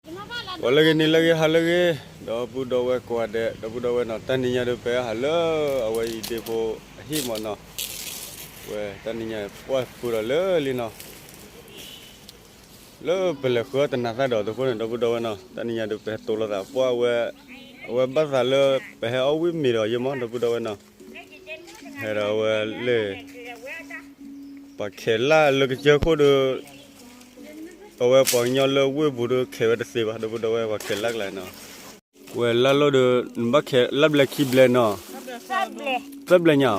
ဂီၤလၢအဂ့ၤ နံၤလၢအဂ့ၤ ဟါလၢအဂ့ၤ ဒီပုၢ်ဒီဝဲၢ်ကိးဂၤဒဲး ဒီပုၢ်ဒီဝဲၢ်နီၤ တၢ်နံၤညါဒုး ပဟဲဟးလၢအဝဲအံၤဒ့ဖိအဟံၣ်မးနီၤ, ဝဲတၢ်နံၤညါပှၢ်ဖုဒီးလၢလံနီၤ, လၢပလဲၤဃုအီၣ်တနၤသၣ်ဒီးအဃိန့ၣ် ဒီပုၢ်ဒီဝဲၢ်နီၤ တၢ်နံၤညါဒုး ပဟဲတိလီၤသးပှၢ်ဝဲ, အဝဲဘၣ်သးလၢပဟဲအီၣ်ဝံၣ်မ့ၤဒီးယမီၢ် ဒီပုၢ်ဒီဝဲၢ်နီၤ, ဟဲဒီးအဝဲလၢ ပှၤခဲးလၢ်လၢကစၢၢ်ခိၣ်ဒီး အဝဲပှၤကညီလၢဝ့ၢ်ပူၤဒီးခဲးဝဲတသ့ဘၣ် ဒီပုၢ်ဒီဝဲၢ် ပှၤခဲးလၢ်ကျါနီၤ, ဝဲလၢ်လိၣ်ဒီး နဘၣ်ခဲးလၢ်ဘျဲၣ်ခံဘျဲၣ်နီၤ, သၢဘျဲၣ်ညါ,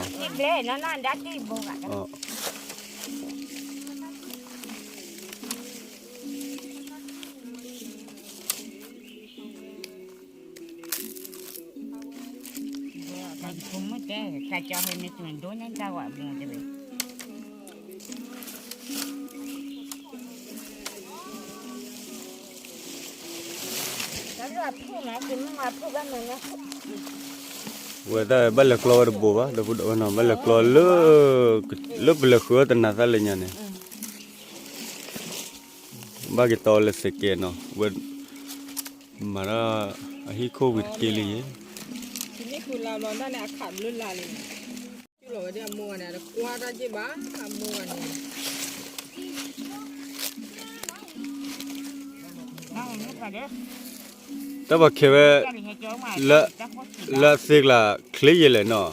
ဝဲတၢ်ဘၣ်လဲၤကျီဝဲတဘိးဘၣ် ဒီပုၢ်ဒီဝဲၢ်နီၤ ဘၣ်လဲၤကျီလၢ လၢပလဲၤဃုအီၣ်တနၤသၣ်လၢညါန့ၣ် ဘၣ်က့ၤတီလၢစဲးကဲးနီၤ ဝဲ မၤတၢ်အဟံၣ်ခိၣ်ဝံၤတက့ၢ်လံယဲ တၢ်ပှၤခဲးဝဲ လၢအသ့ကျါ ချ့ယဲလဲၣ်နီၤ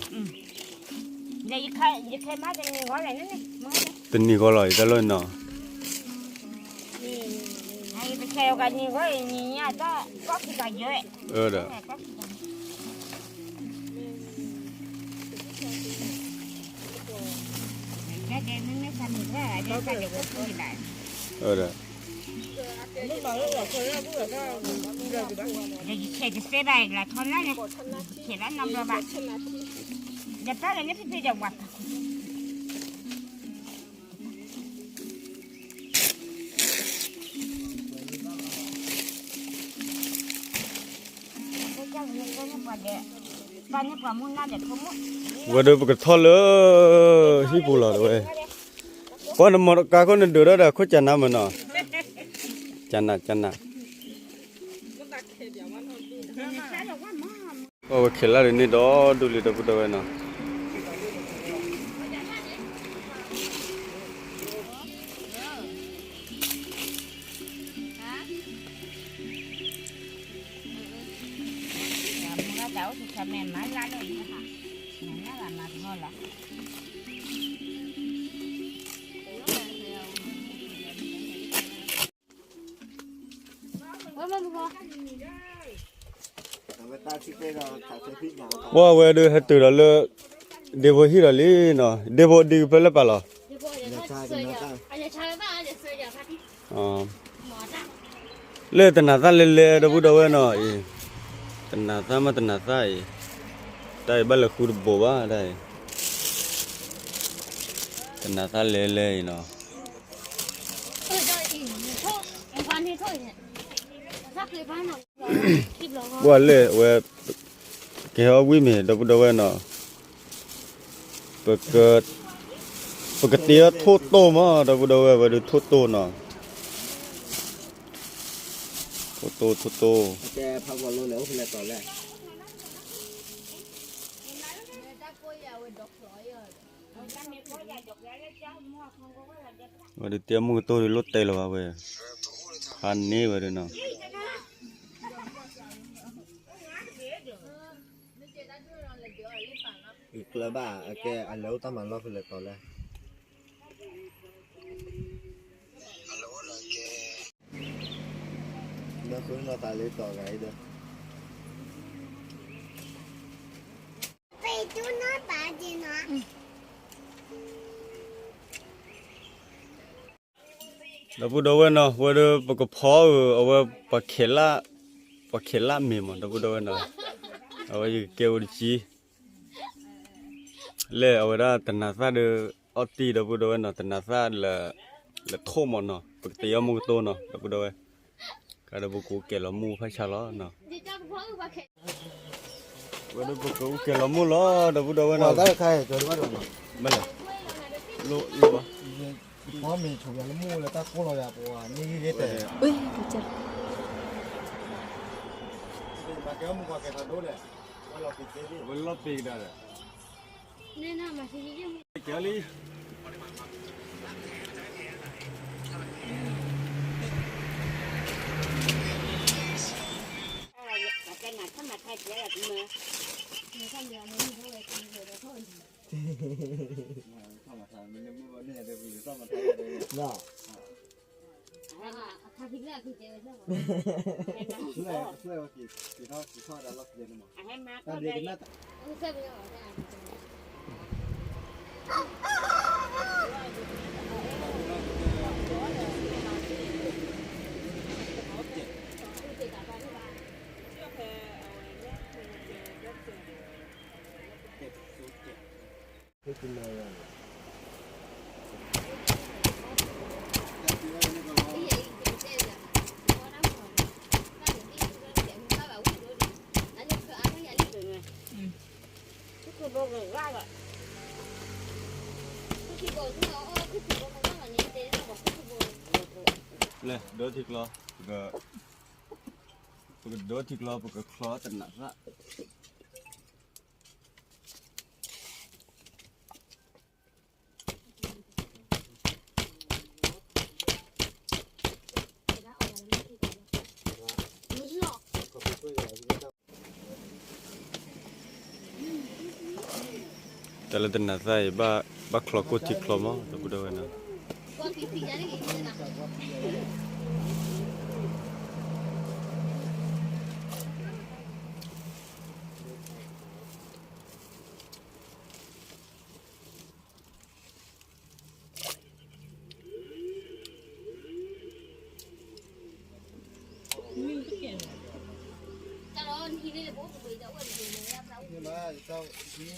တနံၤဃီလီၤ ယတၢ်လီၢ်နီၤ ဒီး ဒီး ယဆဲးတသ့ဘၣ် ယလၢထီနၢ်န့ၣ် ယဆဲးဘၣ်နီတဘျီဘၣ် ယတၢ်လၢန့ၣ်ဖံဖံဒီးဝၤ ဝဲဒီးပကထီၣ်လၢ ဟံၣ်ပူၤလီၤတဝဲ ပှၤနမီၢ်တကါခိၣ်နဒုးဒီးဒီးခိၣ်ကနါမနီၤ ကနး ကနး အဝဲခဲးလၢ်ဒ်န့ၣ်ဒီးဒူၣ်လံ ဒီပုၢ်ဒီဝဲၢ်နီၤ ပှၤဝဲဒုးဟဲတုၤဒီးလၢ ဒ့ဖိဟံၣ်ဒီးလံနီၤ ဒ့ဖိဒံကဖျၢၣ်လၢပာ်လီၤ လၢတနၤသၣ်လဲၤလဲၤ ဒီပုၢ်ဒီဝဲၢ်နီၤအံၤ တနၤသၣ်မ့ၢ်တနၤသၣ်အံၤ တၢ်အံၤဘၣ်လဲၤဃုတဘိးဘၣ်တၢ်အံၤ တနၤသၣ်လဲၤလဲၤအံၤနီၤ ပှၤလၢအဝဲ ကဟဲအီၣ်ဝံၣ်မ့ၤ ဒီပုၢ်ဒီဝဲၢ်နီၤ ပက ပကတ့အီၣ်ထိၣ်တိၢ်မး ဒီပုၢ်ဒီဝဲၢ် ဝဲဒုးထိၣ်တိၢ်နီၤ ထိၣ်တိၢ် ထိၣ်တိၢ် ဝဲဒုးတ့အီၣ်မုၢ်ကတိၢ်ဒုးလိၣ်တဲလၢၤဘၣ်ဝဲ ဖးန့ၢ်ဝဲဒုးနီၤ ကျၢၤဘၣ် အကဲအလဲၤအိၣ်တၢ်မၤလီၢ်ဖဲလဲၣ်တီၤလဲၣ် လၢဃုနီၤသးလၢတီၤဂၤအံၤဒီး ဒီပုၢ်ဒီဝဲၢ်နီၤ ဝဲဒၣ်ပကဖီအီၣ်အဝဲ ပှၤခဲးလၢ်မ့ၤမး ဒီပုၢ်ဒီဝဲၢ်နီၤ အဝဲယကကဲဝဲတကံ လၢအဝဲဒၣ်တနၤသၣ်ဒီး အီၣ်တံၢ်ဒီပုၢ်ဒီဝဲၢ်နီၤ တနၤသၣ်လၢ လၢထိၣ်မးနီၤ ပကတ့အီၣ်မုၢ်ကတိၢ်နီၤ ဒီပုၢ်ဒီဝဲၢ် ကဒီးပကအိၣ်ကဲၤလီၤမုၢ်ဖးဆါလီၤနီၤ ဝဲဒၣ်ပကအိၣ်ကဲၤလီၤမုၢ်လီၤ ဒီပုၢ်ဒီဝဲၢ်နီၤ မ့ၢ်လဲၣ် လိၣ်လိၣ်ဘၣ် ပမ့ၢ်ဆိၣ်ယၤလၢမုၢ်လၢတၢ်ကိၢ်လီၤယၤပှၤန့ၣ်ဂ့ၤဂ့ၤတဲ ဝဲလီၤပ့ၤကဒါဒီး ကဲလံ လၢဒိထံကျီ ပက ပကဒိထံကျီ ပကချီတနးသၣ် တၢ်လၢတနၤသၣ်အံၤ ဘၣ်ချီကိၢ်ထံချီမး ဒီပုၢ်ဒီဝဲၢ်နီၤ. ပှၤကဘၣ်ဒိးနီၤ, ဘၣ်သး, ဘီၣ်ပလၢၢ်, ဘီၣ်ကၠ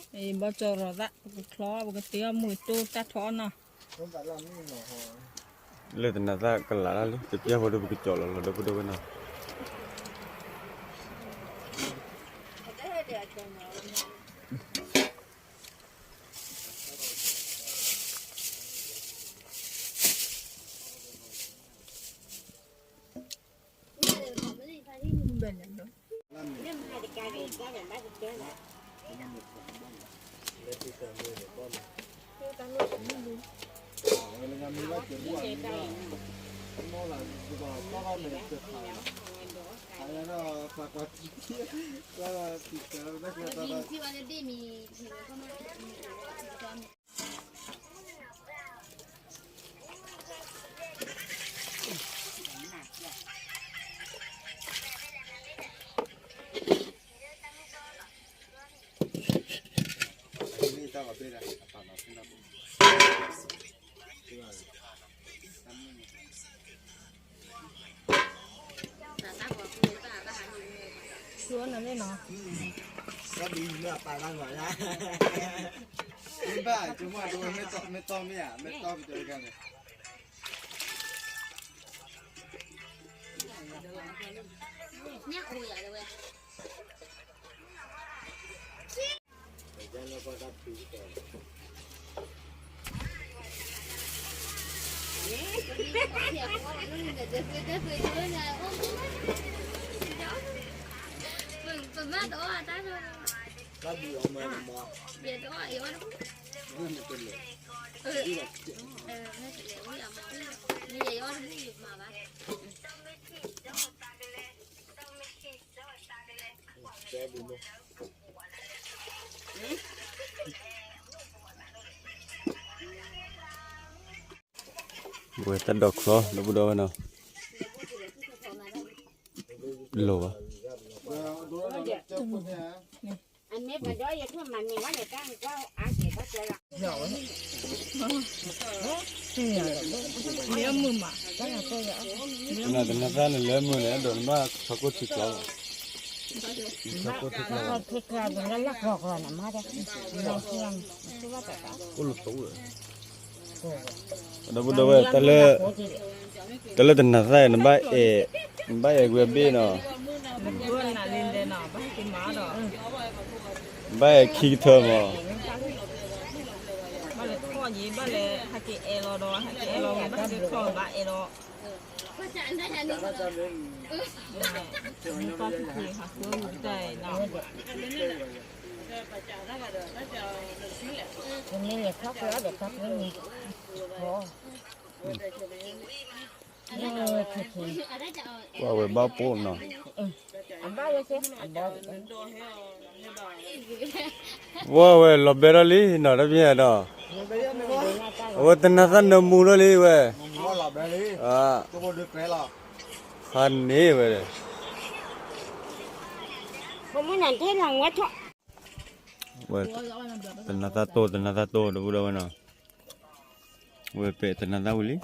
ီရီၤသၣ် ပကချီ ပကတ့အီၣ်မုၢ်တိၢ်တၢ်ထီအီၣ်နီၤ. လၢတနၤသၣ်ကလးလၢ်လံ တပျၢ်ဖိဒီး ပကကၠီလီၤလီၤ ဒီပုၢ်ဒီဝဲၢ်နီၤ. ပဝဲတၢ်ဒိးချီ ဒီပုၢ်ဒီဝဲၢ်နီၤ, လိၤဘၣ်. တနၤသၣ်န့ၣ် လဲၤမုာ်န့ၣ် အဲၣ်ဒိးနဘၣ်ထီကိၢ်ထံကျီလီၤ. အိၣ်လၢတိၢ်လၢ ဒီပုၢ်ဒီဝဲၢ် တၢ်လၢ တၢ်လၢတနၤသၣ်အံၤ နဘၣ်အဲၣ်, နဘၣ်အဲၣ်ကွံာ်အဘ့ၣ်နီၤ, ဘၣ်အဲၣ်ခံကထၢမး, ဘၣ်လဲၤထီၣ် ယဘၣ်လဲၤဟးက့ၤအဲၣ်လီၤဒီး ဟဲက့ၤအဲၣ်လီၤဝဲဘၣ်ဟဲက့ၤထီၣ်ဘၣ်အဲၣ်လီၤ, မ့ၢ်ပၢ်ဖံဖံဟးဃုတၢ်အံၤနီၤ, မ့ၢ်လဲၤထီၣ်ကျဲဒီးတၢ်ဖဲန့ၣ်, ကွၢ်ဝဲဘၣ်ပိၢ်နီၤ, အဘၣ်ဝဲစ့, အဘၣ် ဝဲဝဲလီၤဘဲထီၣ်လံနီၤ တၢ်ဖဲနီၤ, အဝဲတနၤသၣ်နၢမူထီၣ်လံဝဲ, ဖးန့ၢ်ဝဲ, ဝဲတနၤသၣ်တိၢ် တနၤသၣ်တိၢ် ဒီပုၢ်ဒီဝဲၢ်နီၤ, ဝဲပဲာ်တနၤသၣ်ဝံၤလံ.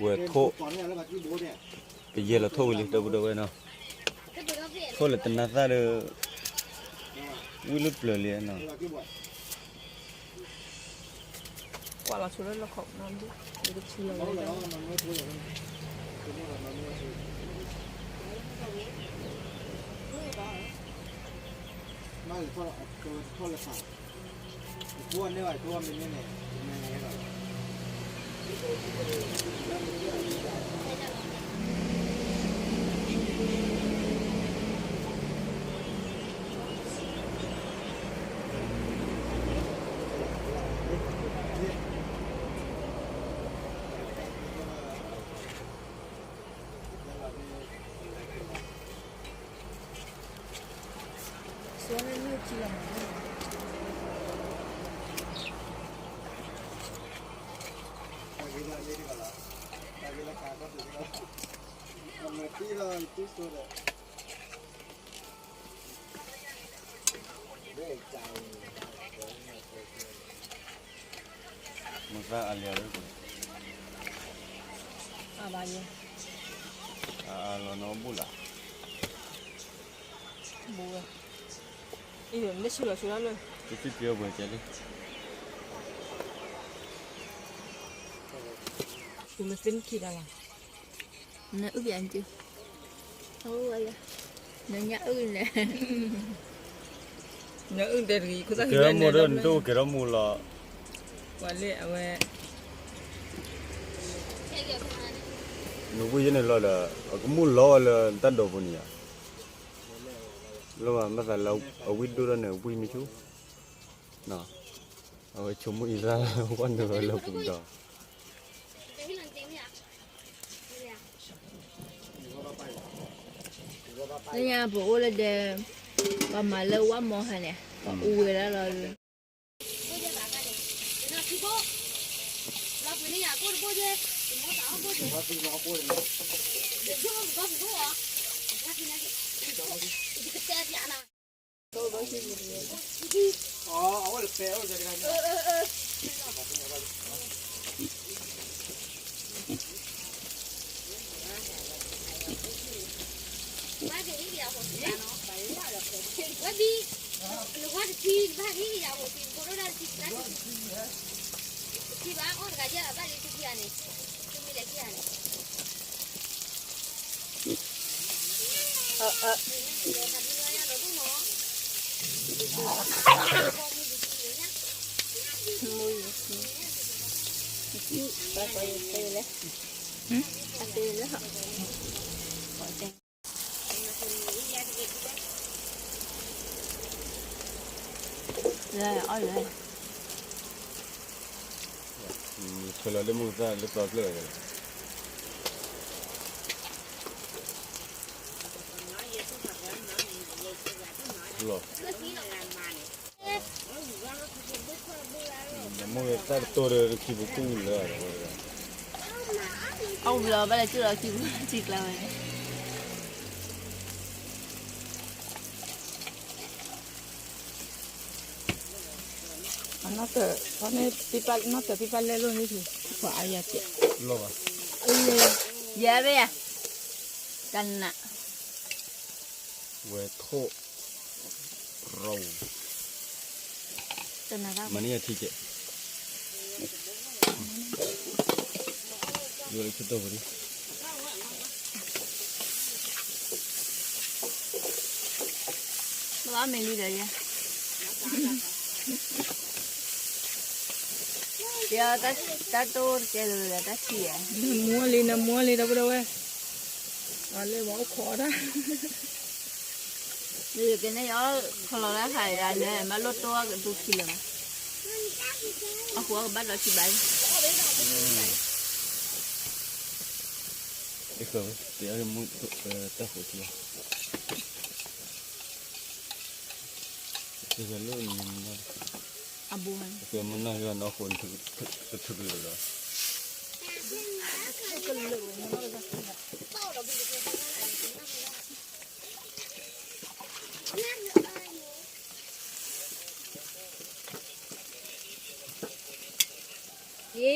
ဝဲထိၣ်, ပယဲၢ်လီၤထိၣ်ဝံၤလံ ဒီပုၢ်ဒီဝဲၢ်နီၤ, ထိၣ်လၢတနၤသၣ်ဒီး ဝံၣ်လၢပျၢၤလံနီၤ. ကွၢ်လီၤဆိလၢလီၢ်ခီနီၤ, ယကထံၣ်လီၤဝဲ, မိၢ်သၣ်အလံၤ, အလီၤနီၢ်ဘူၣ်လၢ်, ဘူၣ်ဝဲ, အံၤမ့ၢ်ဆူၣ်လီၤဆူၣ်လၢ်လၢ်, တစံၣ်ပျဲဝဲကဲလံ, မ့ၢ်သ့ၣ်နခံတၢ်လီၤ. နအုၣ်ယၤက့ၤ, နညၣ်အုၣ်လဲၣ်, နအုၣ်တဲတဂ့ၤ, ကဲထီၣ်မိၢ်ဒီး နတအိၣ်ကဲထီၣ်မိၢ်လီၤ, ပှၤလၢအဝဲ နဝံၣ်ယဲန့ၣ်လီၤဒီး အကမူၣ်လီၤဝဲလၢတၢ်ဒိးပူၤန့ၣ်ယါ, လၢမၤမၤသးလၢအဝံၣ်ဒိၣ်ထီၣ်န့ၣ် ဝံၣ်မ့ၢ်ဆူၣ်, အဝဲဆိကမိၣ်အံသၣ် ဝဲနုာ်ဝဲလၢပူၤဒီး လၢညါပအိၣ်လၢဒဲ, ပှၤမၤလၢဝၣ်မီဟါန့ၣ် ပှၤအူဝဲဒၣ်လီၤ. အီၣ်လၢ ဆွဲလီၤလၢမုၢ်ကသၣ်လၢသီကျၢၢ်လီၤ. မုၢ်ကသၣ်တတိၢ်ဒီးခံပူၤကူၣ်လၢ အီၣ်ဘျီဘၣ်လဲၤကၠူၣ်လီၤခံပူၤထံကျါဝဲန့ၣ် နီၢ်တၢၤ ဖီန့ၣ် နီၢ်တၢၤပံပၢ်လဲလိာ်န့ၣ် ပှၤအါယၤကဲး လီၤဘၣ် ယဲဘၣ်ယၤ ကနး ဝဲထိၣ် ရီၣ် တနၤ မၤန့ၢ်ယၤထံကဲး ယိၤလၢခၠိၣ်တိၢ်ပူၤလံ ဘၣ်မ့ၢ်လံဒီးယဲ ယတၢ်တိၢ်တကဲလၢၤဒီးတၢ်ထံၣ်ဧါ နမူလံ နမူလံ ဒီပုၢ်ဒီဝဲၢ် အလဲၤဝဲအိၣ်ခိးတၢ် ယကနဲၣ်ယအီၣ်ခီလီၤတၢ်ခါအံၤ အလဲၤမၤလိၣ်တိၢ်အကဒူခံလၢၤမး အဃိအကဘၣ်ဒီးထံဘၣ်လံ တၢ်ဃိးထံ အဘိ မုၢ်နီၢ်ဂ့ၤနီၢ်ဃိ တထုကလၢာ်လီ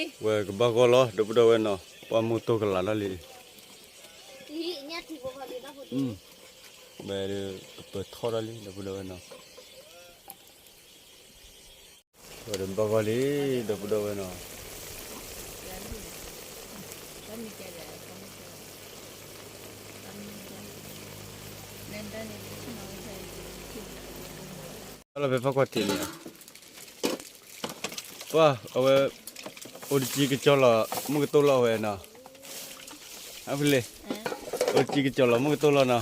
ၤ ဝဲကဘၣ်ဂီၢ်လီၤ ဒီပုၢ်ဒီဝဲၢ်နီၤ ပှၢ်မုၢ်တိၢ်ကလးထီၣ်လံ ဝဲဒၣ်ကပၢၤထီၣ်ထီၣ်လံ ဒီပုၢ်ဒီဝဲၢ်နီၤ ဝဲဒၣ်ဘၣ်ဂီၢ်လံ ဒီပုၢ်ဒီဝဲၢ်နီၤ လီၤဖဲဖီကွၢ်ထံးန့ၣ် ပှၢ်အဝဲ အိၣ်တကံကစီလီၤ မုၢ်ကတိၢ်လီၤဝဲနီၤ အဖုလ့ အိၣ်တကံကစီလီၤ မုၢ်ကတိၢ်လီၤနီၤ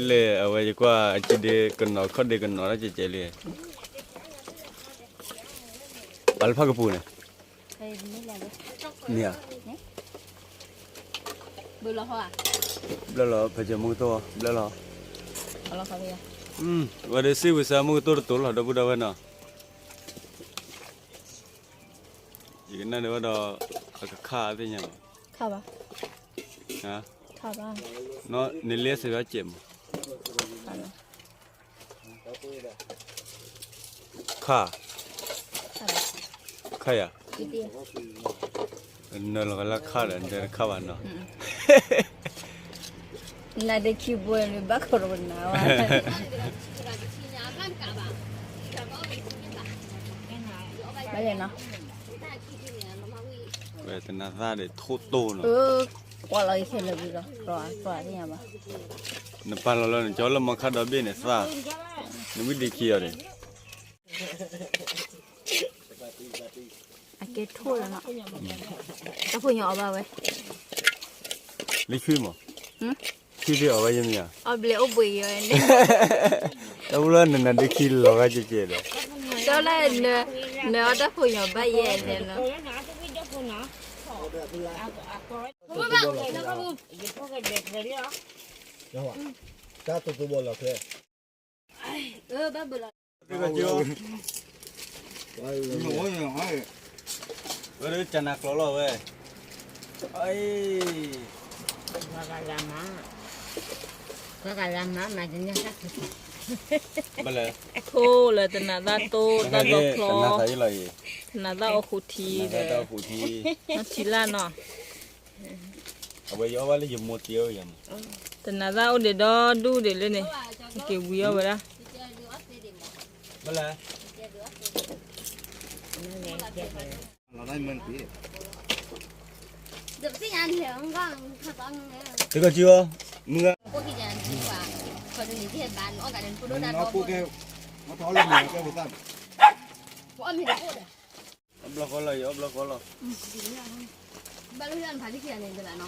လဲၣ်အဝဲယကွၢ်အကံဒ့ကနီၤခီၣ်ဒ့ကနီၤတၢ်ကဲကဲလံ ပှၤလၢဖးကပူၤန့ၣ် မ့ၢ်ဧါ ဘျၢလီၤ ဖဲကဲမုၢ်ကတိၢ် ဘျၢလီၤ ဝဲဒၣ်စံးဝံၤစါမုၢ်ကတိၢ်တတိၤလီၤ ဒီပုၢ်ဒီဝဲၢ်နီၤ ယကနၣ်ဒၣ်ဝဲဒီး အကခါအသ့ၣ်ညါဘၣ် ခါဘၣ် နလ့စ့ၢ်ကီးကဲးမး ခါ ခါယၤ နလီၤကလၢခါဒီး နတဲတခါဘၣ်နီၤ နၤတခံဘိန့ၣ် ဘၣ်ခိၣ်ရိၣ်နၤဝဲ ဘၣ်လဲၣ်နီၤ ဝဲတနၤသၣ်ဒီးထိၣ်တိၢ်နီၤ ကွၢ်လီၤအံၤခဲလၢာ်ဘၣ်လီၤ ကွၢ်သ့ၣ်ညါဘၣ် နပာ်လီၤလၢနကၠီလၢမီခါဒီဘ့ၣ်န့ၣ်သၣ် နဝံၣ်ဒ့ခံအီၤန့ၣ် အကဲထိၣ်လီၤနီၤ တၢ်ဖိညိၣ်အီၣ်ဘၣ်ဝဲ လၢဆွံမး ဆွံသ့ၣ်အီၣ်ဘၣ်ယဲမ့ၢ်ဧါ အီၣ်ဘျဲၣ်အိၣ်ဘှံးယဲန့ၣ် တၢ်ဖိလၢနနၤဒ့ခံလီၤဂာ်ကဲကဲဒီး တၢ်လၢ နအီၣ်တၢ်ဖိညိၣ်ဘၣ်ယဲန့ၣ်နီၤ တၢ်တိတိဘီလီၤခဲ ဘၣ်ဘၣ်လီၤ ဝဲဒၣ်ကနၤကျိးလီၤဝဲ ဘၣ်လဲၣ် ထိၣ်လၢတနၤသၣ်တိၢ် တၢ်လီၤချီ တနၤသၣ်အိၣ်ဃုာ်ထံဒီး နီၢ်ထံလၢ်နီၤ အဝဲယအီၣ်ဘၣ်လၢယမိၢ်တ့အီၣ်ယၤမး တနၤသၣ်အိၣ်ဒံးဒီဒူၣ်ဒံးလၢန့ၣ် ယက့ၤဝံၤအီၣ်ဝဲဒၣ် ဘၣ်လဲၣ် တကီၢ်ကံအီၤ မုၢ်ဂၤ အီၣ်ဘျီဃီလီၤ ယအီၣ်ဘျီဃီလီၤ ဘၣ်လၢယအီၣ်နဖးလံခံဂၤန့ၣ်တဘၣ်နီၤ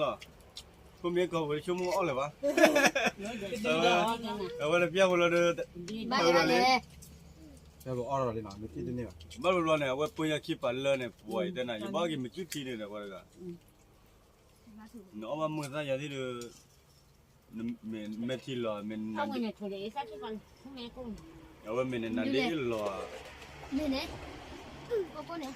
အဝဲတပျၢ်ဖိလီၤ, ခိၣ်မ့ၢ်ကီၢ်ဖိတဆိကမိၣ်အီၣ်လၢၤဘၣ်, အဝဲတပျၢ်ဖိလီၤဒီး, ဘၣ်လီၤလံနီၤ, မ့ၢ်တန့ၢ်ဘၣ်, ဘၣ်ဘျီဘျီန့ၣ် အဝဲပၢယၤခံပာ်လၢန့ၣ် ပှၤအံၤတဲနၤ ယဘၣ်က့ၤမ့ၢ်ကုၢ်ထံန့ၣ်ဒီး ပှၤတဂၤ နအီၣ်ဘၣ်မုာ်သၣ်ယၤသ့ၣ်ဒီး, မဲာ်ထံလီၤ, အဝဲမ့ၢ်န့ၣ်နၤဒ့လီၤ, မ့ၢ်န့ၣ်, အဝဲန့ၣ်, အဝဲန့ၣ်,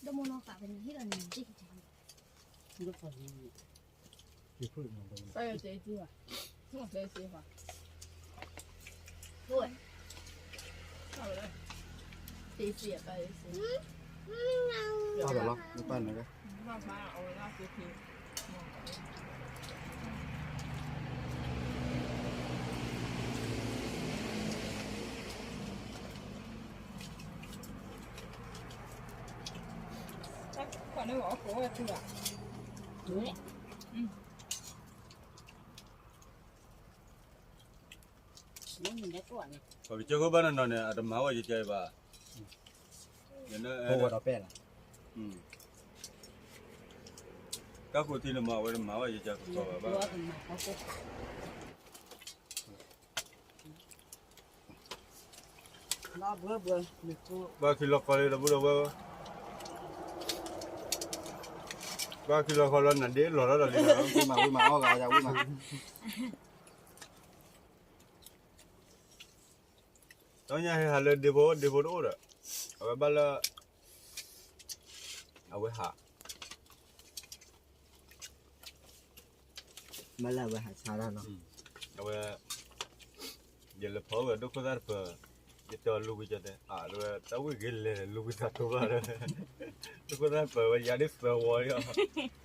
တမ့ၢ်နီၢ်သးဖဲန့ၣ် ဟ့ၣ်လီၤန့ၣ် တ့ၢ်က့ၤ ပကစၢၢ်ခိၣ်ဘၣ်နီၢ်နီၢ်န့ၣ် အတမၤဝဲယကဲဘၣ်, ယန, တၢ်ဃိးထံန့ၣ်မ့ၢ် အဝဲတမၤဝဲယကဲကီဘၣ်ဘၣ်. ဘၣ်ခံလီၤဃီလံ ဒီပုၢ်ဒီဝဲၢ်, ဘၣ်ခံလီၤဃီလီၤ နဒ့လီၤထီၣ်ဒီးလံ, ဝံၣ်မး ဝံၣ်မး အီၣ်ဂၤယၤဝံၣ်မး, ဒီးညါဟဲဟးလၢဒ့ဖိ ဒ့ဖိတအိၣ်ဒီး, အဝဲဘၣ်လၢ အဝဲဟး ဘၣ်လၢအဝဲဟးဆါတၢ်နီၤ, အဝဲ ယလဲၤဖီဝဲဒိၣ်ခိၣ်သၣ်တပၢၤ, ယတဲလူၤကွံာ်ကတဲ, အဝဲတၢ်ဝံၣ်ဂ့ၤလဲၤလူၤကွံာ်သးတိဘၣ်ဒီး, ဒိၣ်ခိၣ်သၣ်တပၢၤဝဲယၤဒ်သၢဝီလီၤ,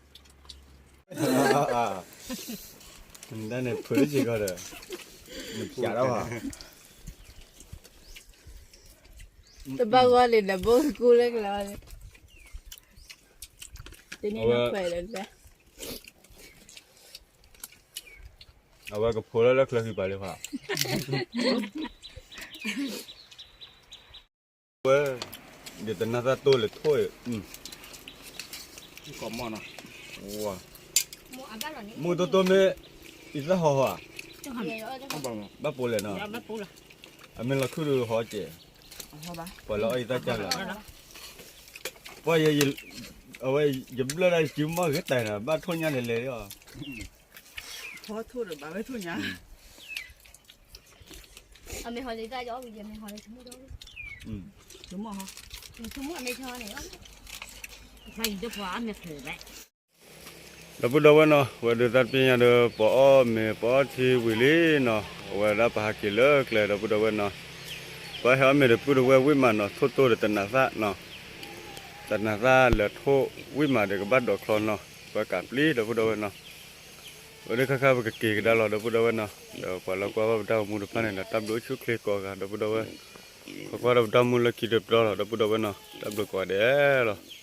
နတၢ်န့ၣ်ဖုးစ့ၢ်ကီးဒီး, နပျးထီၣ်ဘၣ် တဘၣ်ဂီၢ်န့ၣ်ဒီး ဘိၣ်ကူလၢကလီၤ, တန့ၢ်နီၢ်ခွဲးဒီး အဝဲကဖိလၢလၢချၢဃံပၤလၢဖး, ဝဲ, ဒ်တနၢ်သၣ်တိၢ်လဲၤထိၣ်အံၤ, မုၢ်တိၢ်တိၢ်မ့ၢ်, အံသၣ်ဟီဟီဧါ, ဘၣ်ပိာ်လဲၣ်နီၤ, အမ့ၢ်လီၤခုၣ်ဒုးဟီကဲး, ပှၤလၢအီၣ်အံသၣ်ကၢ်လီၤ, ပှၤ, အဝဲ, ယဘျၢဒၣ်ယစုမီၢ်ဂ့ၤတၢ်နီၤ ဘၣ်ထိၣ်ညါလဲၤလဲၤလီၤ, ထိၣ်ဒီးဘၣ်ဝဲထိၣ်ညါ အမ့ၢ်ဟီလံတၢ်ယအီၣ်ဝံၤယမ့ၢ်ဟီလံ, မ့ၢ်ဟီ, မ့ၢ်ဟီန့ၣ်, ဒီပုၢ်ဒီဝဲၢ်နီၤ ဝဲဒုးသးတပ့ၢ်ညါဒီး ပအီၣ်မ့ၤပအီထံဝံၤလံနီၤ အဝဲဒၣ်ပဟးက့ၤလၢကျဲ ဒီပုၢ်ဒီဝဲၢ်နီၤ, ပှၤဟဲအီၣ်မ့ၤဒီးပုၢ်ဒီဝဲၢ်ဝံၣ်မးနီၤ ထိၣ်တိၢ်ဒီးတနးသၣ်နီၤ, တနးသၣ်လဲၤထိၣ်ဝံၣ်မးဒီးကဘၣ်ဒိးချီနီၤ ပှၤကးပျံၤ ဒီပုၢ်ဒီဝဲၢ်နီၤ ဝဲဒၣ်ခါခါပကက့ၤကဒါလီၤ ဒီပုၢ်ဒီဝဲၢ်နီၤ, ဒီးပှၤလၢကွၢ်ဘၣ်ပတၢ်ဂီၤမူတဖၣ်န့ၣ်ဒီး တၢ်ဘျုးအိၣ်ဆူၣ်ချ့ကိးဂၤ ဒီပုၢ်ဒီဝဲၢ်, ကွၢ်ကွၢ်ဒီးပတၢ်မူလၢခံတပျီလီၤ ဒီပုၢ်ဒီဝဲၢ်နီၤ တၢ်ဘျုးကိးဂၤဒဲးလီၤ.